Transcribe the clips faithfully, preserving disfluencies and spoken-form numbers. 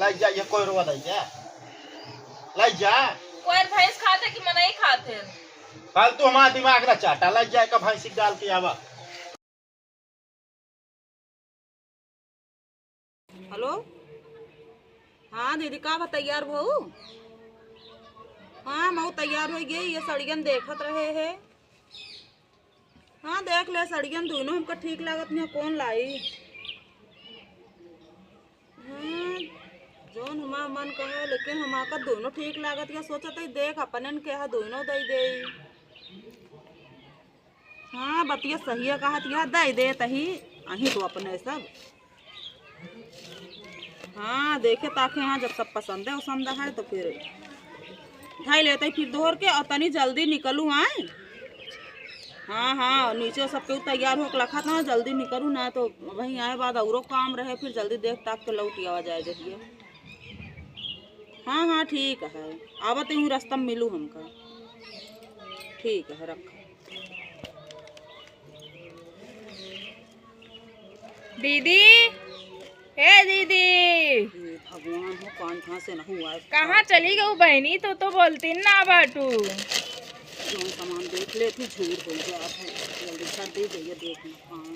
लाई जा, ये कोई रोवा लाई जा। लाई जा। कोई भैंस खाते कि मनई खाते? फालतू हमारा दिमाग ना चाटा, लाई जा, एक भैंसी डाल के आवा। हेलो, हाँ दीदी, का बा, तैयार भऊ? हाँ, हम तैयार होइ गए, ये सड़ियन देखत रहे हैं। हाँ, देख ले, सड़ियन दोनों हमका ठीक लागत नहीं, कौन लाई? हाँ, जौन हमार मन कहे, लेकिन हमार का दोनों ठीक लागत या, सोचत है, देख, अपनन के हा दोनों दई दे। हाँ, बतिया सही है, कहत या, दई दे तही, अहीं तो अपने सब। हाँ, देखे ताके हाँ, जब सब पसंद है, उसंद है, तो फिर धई लेते फिर दोहर के, और तनी जल्दी निकलू आए। हाँ, हाँ, नीचे सब केहू तैयार होके लखा था, जल्दी निकलू ना, तो वहीं आए बाद औरो काम रहे, फिर जल्दी देख ताक के लौट आवा जाए, देखिए। हाँ, हाँ, ठीक है, आवत हूँ, रास्ता में मिलू हमका। ठीक है, रख। दीदी, हे दीदी। हे भगवान हो, कान कहाँ से ना हुआ है। कहाँ चली गऊ बहिनी? तू तो बोलती ना बाटू। जौन सामान देख ले, तू झूठ बोल जात है। जल्दी कर दे भैया, देख ना पाऊँ।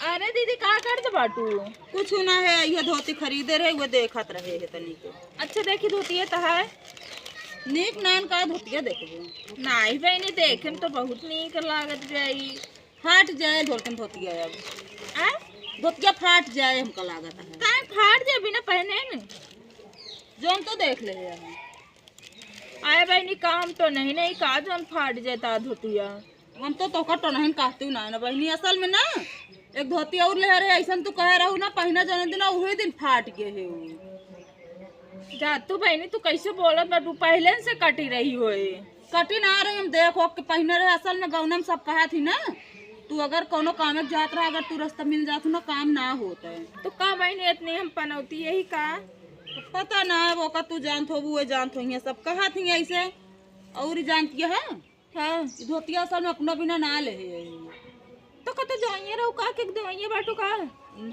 अरे दीदी, का करत बाटू? कुछ ना है, ये धोती खरीदे रहे, वो देखत रहे है तनी को। अच्छा, देखी धोतिया तो है। नीक नान का धोतिया देखबो। नाई बहिनी, देखे में तो बहुत नीक लागत जाई। फाट जाए धोलकन धोतिया अब। आ? धोतिया फाट जाए हमका लागत है। काहे फाट जाए बिना पहने में? जौन तो देख ले है। आए बहिनी, काम तो नहीं, नहीं का जौन फाट जाता धोतिया। हम तो तोका टोनहिन कहती ना, ना बहिनी, असल में ना एक धोती और ले रहे, ऐसन तू कहे रहू ना, पहिना जौन दिन, उहे दिन फाट गए है उ। जा तू बहिनी, तू कैसे बोलत बाटू? पहले से कटी रही होए। कटी ना रही, हम देखो के पहिने रहे, असल में गौना में सब कहा थी ना, तू अगर कोनो काम के जात रहा, अगर तू रास्ता मिल जात हो ना, काम ना होत है। तो का बहिनी, इतनी हम पनौती यही का? पता ना है, वो का तू जानत हो, वो जानत हो, ये सब कहा थी ऐसे, और जानती है। हाँ। ई धोतिया असल में अपना बिना ना ले है। तो कतो जाइए रहो का, के दवाइए बाटू का?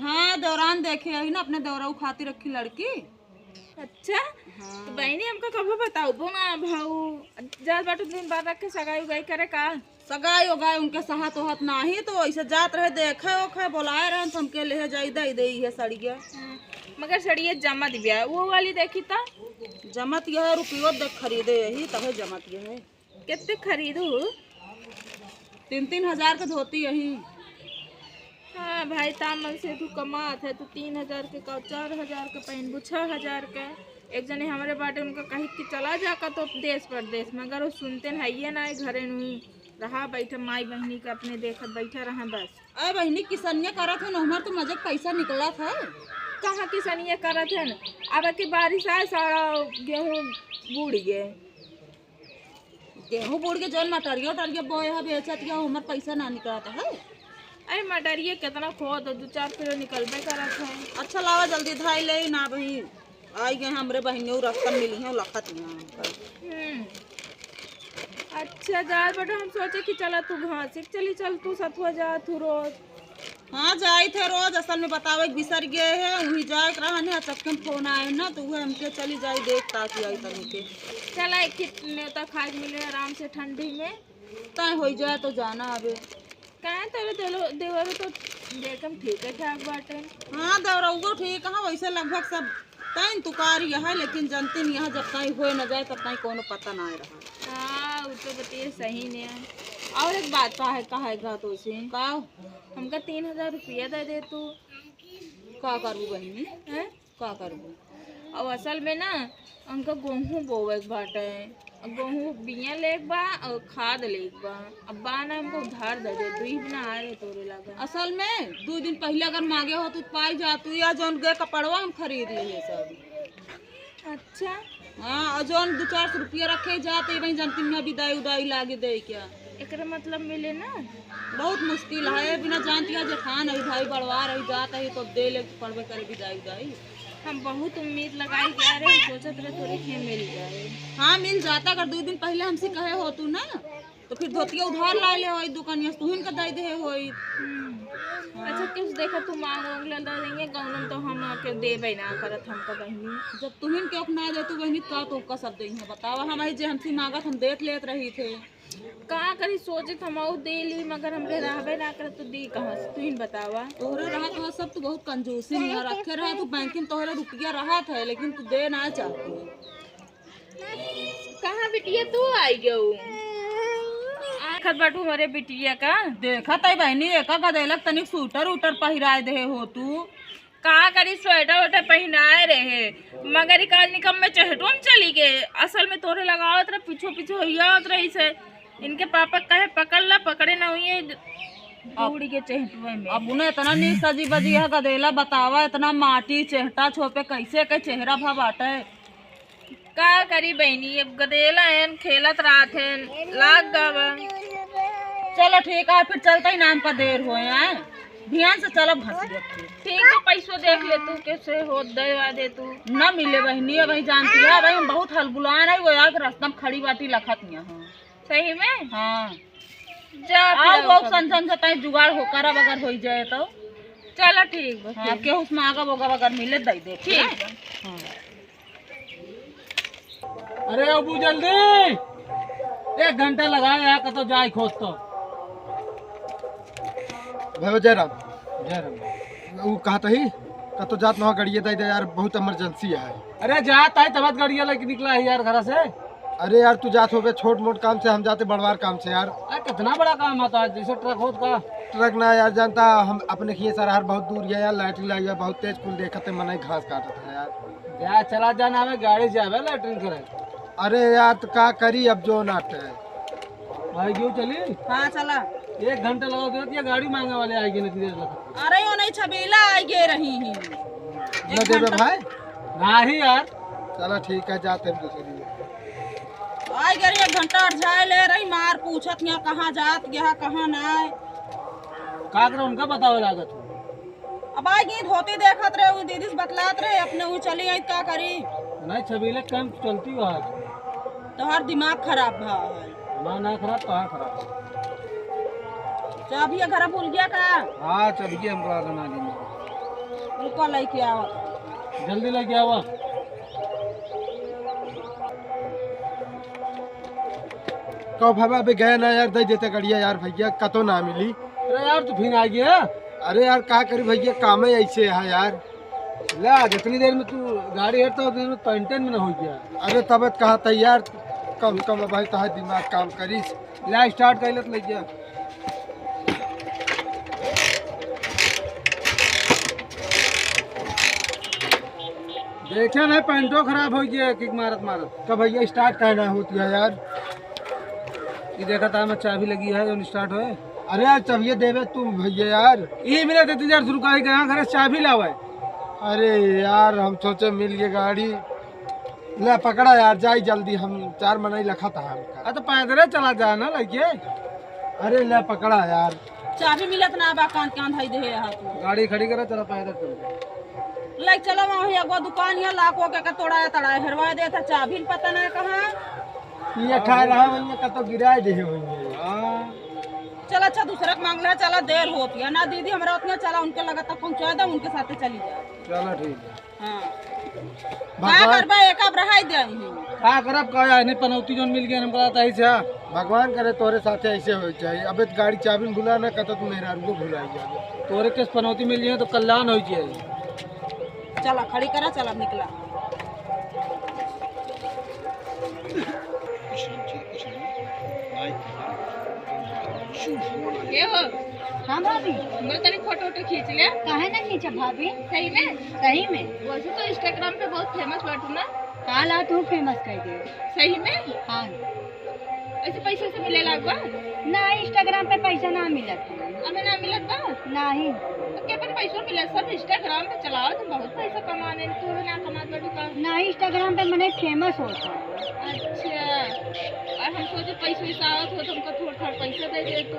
हाँ, दौरान देखे है ना, अपने दौराऊ खातिर रखी लड़की। अच्छा। हाँ। तो बहिनी, हमका कबो बताओ बो ना भाऊ, जात बाटू दिन बाद रख के सगाई उगाई करे का? सगाई उगाई उनके सहत होत नाही, तो ऐसे जात रहे देखे ओखे, बोलाए रहे तो हमके ले जाई दे दे ये सड़िया। हाँ, मगर सड़िया जमत बिया, वो वाली देखी ता। जमत यह रुपयो देख खरीदे यही, तबे जमत यह है। कितने खरीदू? तीन तीन हजार के धोती यही। हाँ भाई, तामन से तू कमात है, तू तीन हजार के का, चार हजार के पहनबू, छह हजार के। एक जने हमरे बाटे, उनका कही कि चला जा का तो देश परदेश, मगर वो सुनते न हइये ना, घरे नु रहा बैठा, माई बहिनी के अपने देखत बैठा रहा बस। अरे बहिनी, किसनिया करत है ना, हमार तो मजे के पैसा निकलत है। कहाँ किसनिया करत है ना, अब की बारिश आए, सारा गेहूँ बूड़ गए। गेहूँ बूड़ के जौन मटरिया उटरिया बोए है, बेचत के, हमर पैसा ना निकलत है। अरे मटरिया कितना खो दो, दो चार किलो निकलबे करत है। अच्छा लावा जल्दी धाई ले ना बहिन, आई गए हमरे बहिनियों रास्ता मिली हैं, लखत यहाँ हमका। हम्म। अच्छा जात बेटा, हम सोचे कि चला तू घासी चली चल, तू सतुआ जा तू रोज। हाँ, जाई थे रोज, असल में बतावे के बिसर गए है, वही जाए के रहन है, अचक्के में फोन आए ना, तो वह हमके चली जाई देख ताकि आई तनी के। चला, एक ही नेवता खाए के मिले आराम से ठंडी में। तय होई जाए तो जाना अबे। काहे तोरे देलो-, देवरो तो देखम ठीक है ठाक बाटे। हाँ, देवरउओ ठीक है, वैसे लगभग सब तय तुकारी है, लेकिन जनती नहीं है, जब तय होए न जाए तब तय कोनो पता ना रहा। हाँ, वो तो बतिए सही ने है। और एक बात का है, का है गा तो से? का? हमका तीन हजार रुपया दे दे तू। का करबू बहिनी? हैं? का करबू? और असल में ना, हमका गेहूँ बोवे के बाटे। गेहूँ बिया लेके बा और खाद लेके बा। अब बा ना, हमको उधार दे दे, दुई बिना आ रहे तोरे लगा। असल में, दो दिन पहले अगर मांगे हो तो पाई जा, तू या जौन गए कपड़वा हम खरीद लिए सब। अच्छा। हाँ, और जौन दो चार सौ रुपया रखे जाते, वहीं जानती ना विदाई उदाई लागे दे क्या। एकरे मतलब मिले ना? बहुत मुश्किल है, बिना जानती है जेठान है, भाई बड़वा रही, जात है तो दे ले पड़बे करे विदाई उदाई। हम बहुत उम्मीद लगाई गया रे, हम सोचत रहे थोड़े के मिल जाए। हाँ, मिल जाता, अगर दो दिन पहले हमसे कहे हो तू ना, तो फिर धोतिया उधार ला ले होई दुकानिया से, तुहिन का दे दे होई। हम्म। अच्छा, कुछ देखा तू मांग वांग ले ले रही है, गौनन तो हम के देबे ना करत हमका बहिनी। जब तुहिन के अपना दे तू बहिनी, का तो का सब दे है बतावा, हम आई जे हमसे मांगत हम देत लेत रही थे। का करी, सोचित हम आऊ दे ली, मगर हमरे रहबे ना करत तो दी कहाँ से, तुहिन बतावा। तोहरे रहत हो सब, तू बहुत कंजूसी में रखे रहा, तू बैंक में तोहरे रुपया रहत है, लेकिन तू दे ना चाहती। कहाँ बिटिया तू आई गऊ? आखत बाटू हमरे बिटिया का। देखत है बहिनी, एका गदेलक तनिक सूटर उटर पहिराए देहे हो तू। का करी, स्वेटर वेटर पहिनाए रहे, मगर ई काज निकम में चहेटवा में चली गए। असल में तोरे लगावत रहे, पीछो पीछो होइया आवत रही से। इनके पापा कहे पकड़ ला, पकड़े ना हुई है, दौड़ी के चहेटवे में। अब उन्हें इतना नीक सजी बजी है गदेला, बतावा, इतना माटी चेहटा छोपे कैसे के चेहरा भा बाटे। का करी बहिनी, अब गदेला हन, खेलत रहत हन, लाग गवा। चलो ठीक है, फिर चलते ही नाम पर देर होए हैं, ध्यान से चलब हंसी। ठीक है, पैसो देख ले तू, कैसे हो, दवा दे तू। ना मिले बहिनी, अब वही जानती है, अब हम बहुत हलबुलान है, वो यार रास्ता में खड़ी बाटी लखत नहीं है। सही में? हाँ। जा आओ, फिर बहुत अब सन सन से तई जुगाड़ हो करब, अगर होई जाए तो। चलो ठीक बा, हाँ, फिर। केहू से मांगब ओगब अगर मिले, दई दे, ठीक ना? बा। हाँ। अरे अबू, जल्दी, एक घंटा लगाए यार, कतो जाए खोज तो। भाई जयराम। जयराम। वो कहत ही, कतो जात ना हो, गड़िया दे दे यार, बहुत इमरजेंसी है। अरे जात है, तबत गड़िया लेके निकला है यार घर से। अरे यार, तू जात होबे छोट मोट काम से, हम जाते बड़वार काम से यार। अरे कितना बड़ा काम आता है, जैसे ट्रक होत का? ट्रक ना यार, जानता हम अपने खिए सरहर बहुत दूर है यार, लैट्रिन लाइया बहुत तेज, कुल देखते मन ही घास काटत है यार। जा, चला जाना, हमें गाड़ी से आवे लैट्रिन करे। अरे यार, तो का करी अब, जो नाट है। भाई क्यों चली? हाँ, चला। एक घंटा लगा दे, ये गाड़ी मांगे वाले आएगी ना, किधर लगा? अरे, वो नहीं, छबीला आई गे रही ही। न एक देबे घंटा। भाई? नहीं यार। चला ठीक है, जाते हैं दूसरी। आई गे रही, एक घंटा अरझाए ले रही, मार पूछत यहाँ कहाँ जात गया, कहाँ ना। का करे उनका बतावे लागत हो? अब आई गे, धोती देखत रहे, वो दीदी से बतलात रहे, अपने वो चली आई, का करी? नहीं, छबीले काम चलती हो आज। तोहर दिमाग खराब भा है। दिमाग ना खराब, कहाँ खराब? चाबिया घर भूल गया का? हाँ, चाबिया हमको आधा ना गिन। रुको, लेके आवा। जल्दी लेके आवा। कहो बाबा, अबे गया ना यार, दे देते गड़िया यार, भैया कतो ना मिली। अरे यार, तू फिर आ गया। अरे यार, का करी भैया, काम ही ऐसे है यार। ला, जितनी देर में तू गाड़ी हटता, उतनी देर में पैंटन में ना हो गया। अरे तबत कहा था यार, कम से कम भाई तहार दिमाग काम करिस। ला, स्टार्ट कर ले तो ले जा। देखे ना, पैंटो खराब हो गया, किक मारत मारत। तो भैया स्टार्ट काहे ना होती है यार? ये देखा था, मैं चाबी लगी है, जो स्टार्ट होए। अरे यार, चाबिये देवे तू भैया यार। ये मिला देती यार, शुरू करेगा, यहाँ घर से चाबी लावे। अरे यार, हम सोचे मिल गए गाड़ी। ले पकड़ा यार, जाई जल्दी, हम चार मनई लखा था हमका। आ तो पैदल चला जा ना लइके। अरे ले पकड़ा यार। चाबी मिलत ना बा, कान कान धई दे हाथ में। गाड़ी खड़ी करा, चला पैदल चल। ले चलो, वहाँ एगो दुकान है, लाखों के, के तोड़ा तड़ा हेरवा देता, चाबी पता ना कहाँ। ये खा रहा है, ये कतो गिराए दे होइए। हाँ। चल अच्छा, दूसरा के मांग ले, चला देर होती है ना दीदी, हमरा उतना चला उनके लगा तक पहुँचा दे, उनके साथे चली जा। चला ठीक है। हाँ। का भगवान करबा, एक अब रहाई दे ही। का करब, का जाने, पनौती जोन मिल गया, हमका लगता है ऐसे। भगवान करे तोरे साथे ऐसे हो जाए। अबे तो गाड़ी चाबी में भुला ना, कतो तू मेहरारू को भुलाई जाए। तोरे केस पनौती मिल जाए तो कल्याण हो जाए। चला, खड़ी करा, चला, निकला। ये हो। हाँ भाभी। हमरे तनी फोटो वोटो खींच ले। काहे ना खींचा भाभी? सही में? सही में। वैसे तो Instagram पे बहुत famous बाटू ना। हाँ ला, तू famous कर दे। सही में? हाँ। ऐसे पैसे से मिले लाग बा? ना, Instagram पे पैसा ना मिलत है। अबे ना मिलत बा? नहीं। तो के पर पैसा मिले? सब Instagram पे चलाओ, तुम बहुत पैसा कमाने, तू ना कमात बाटू का? ना, Instagram पे मने famous होता है। अच्छा, और हम सोचे पैसा वैसा आवत हो तो हमको थोड़ा थोड़ा पैसा दे दे तू।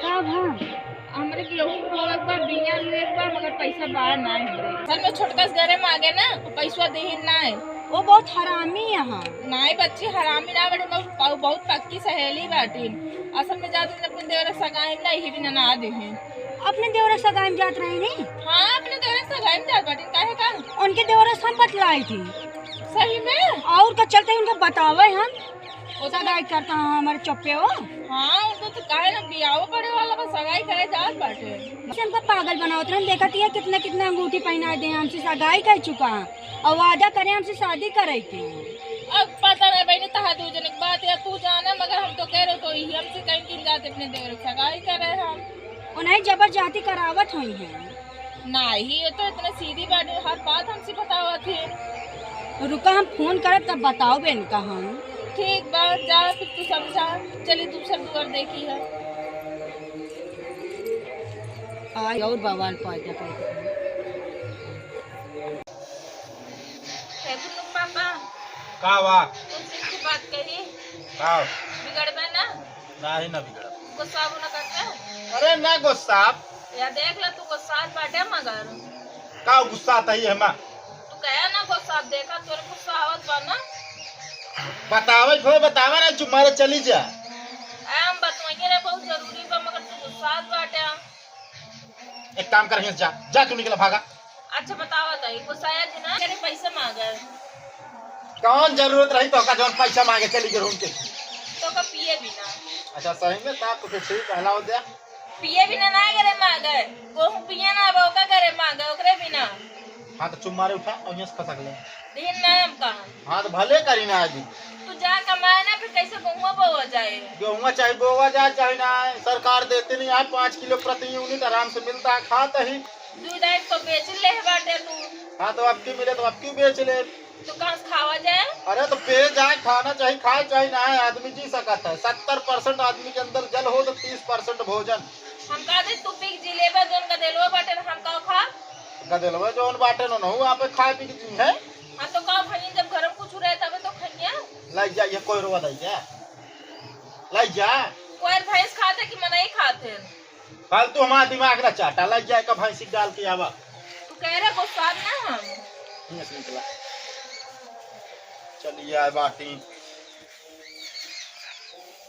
का भा? हमरे गेहूं बोवत बा, बिया लेत बा, मगर पैसा बा ना हमरे। घर में छोटका से घरे में आ गए ना, पैसा देही ना है। वो बहुत हरामी यहाँ। नाई बच्ची हरामी ना बड़ी, बहुत, बहुत पक्की सहेली बाटी। असल में जाते अपने देवर सगाई में ना, यही भी ना, ना देही। अपने देवरा सगाई में जात रही नी? हाँ, अपने देवरा सगाई में जात बाटी, काहे का? उनके देवरा से हम बतलाई थी। सही में? और का चलते उनके बतावे हम। वो तो सगाई करता है हमारे चुप्पे हो। हाँ, उनको तो काहे ना बियाहो पड़े वाला बा, सगाई करे जात बाटे। बस हमको पागल बनावत रहन, देखत ही है कितना कितना अंगूठी पहना दे, हमसे सगाई कर चुका है और वादा करे हमसे शादी करे के। अब पता नहीं बहनी, तहा दू जने के बात या तू जाने, मगर हम तो कह रहे तो ही हमसे कहीं की जाते अपने देवर के सगाई करे हम। उन्हें जबरदस्ती करावत हुई है। नाही, ये तो इतना सीधी बात है, हर बात हमसे बतावत है। रुका, हम फोन करब तब बताओ बेन का हम। ठीक बा, जा फिर तू समझा, चली दूसर दुआर देखी है। आई और बवाल पैदा कर। हे गुल्लू पापा, का बा? तुमसे एक बात कही। का? बिगड़बे ना? नाही ना बिगड़ब। गुस्सा ना करते? अरे ना गुस्सा। या देख ले, तू गुस्सा बाटे मगर। का गुस्सा आता ही है माँ? तू कहे ना गुस्सा, देखा तोरे गुस्सा आवत बा ना। बतावे को बतावा ना, चुप मारे चली जा। ए, हम बतवाइए रे, बहुत जरूरी बा मगर तू गुस्सा बाटे। एक काम कर, हियां से जा, जा तू निकला, भागा। अच्छा बतावा तो, गुस्साया थी ना, मेरे पैसे मांगे। कौन जरूरत रही तो का जौन पैसा मांगे चली गए उनके? तो का पिए भी ना। अच्छा सही में ता तो फिर ठीक कहला हो जा। पिए भी ना ना करे मांगे, कोहू पिए ना अब ओका करे मांगे, ओकरे भी ना। हाँ तो चुप मारे उठा और यहाँ से खसक ले। दिन ना हम कहा। हाँ तो भले करी ना आज। तू जा कमाए ना, फिर कैसे गेहुआ बोआ जाए? गेहुआ चाहे बोआ जाए चाहे ना, सरकार देते नहीं है, पाँच किलो प्रति यूनिट आराम से मिलता है, खात ही। दूध आइस को बेच ले बाटे तू। हाँ तो अब की मिले तो अब की बेच ले। तो कहाँ से खावा जाए? अरे तो पे जाए, खाना चाहे खाए चाहे ना है, आदमी जी सकत है। सत्तर परसेंट आदमी के अंदर जल हो तो तीस परसेंट भोजन। हम कहा दे तू पी के जी लेबे, जोन गदेलवा बाटे ना, हम का खा? गदेलवा जोन बाटे ना, नहु आपे खाए पी के जी है। हाँ तो का भैया, जब घर में कुछ रहे तबे तो खइया। लाई जा, ये कोई रोवा लाई जा। लाई जा। कोई भैंस खाते कि मनई खाते? फालतू हमारा दिमाग ना चाटा, लाई जा, का भैंसी डाल के आवा। तू कह रहे गुस्सा ना हम। हियां से निकला। चलिए आए बाटी।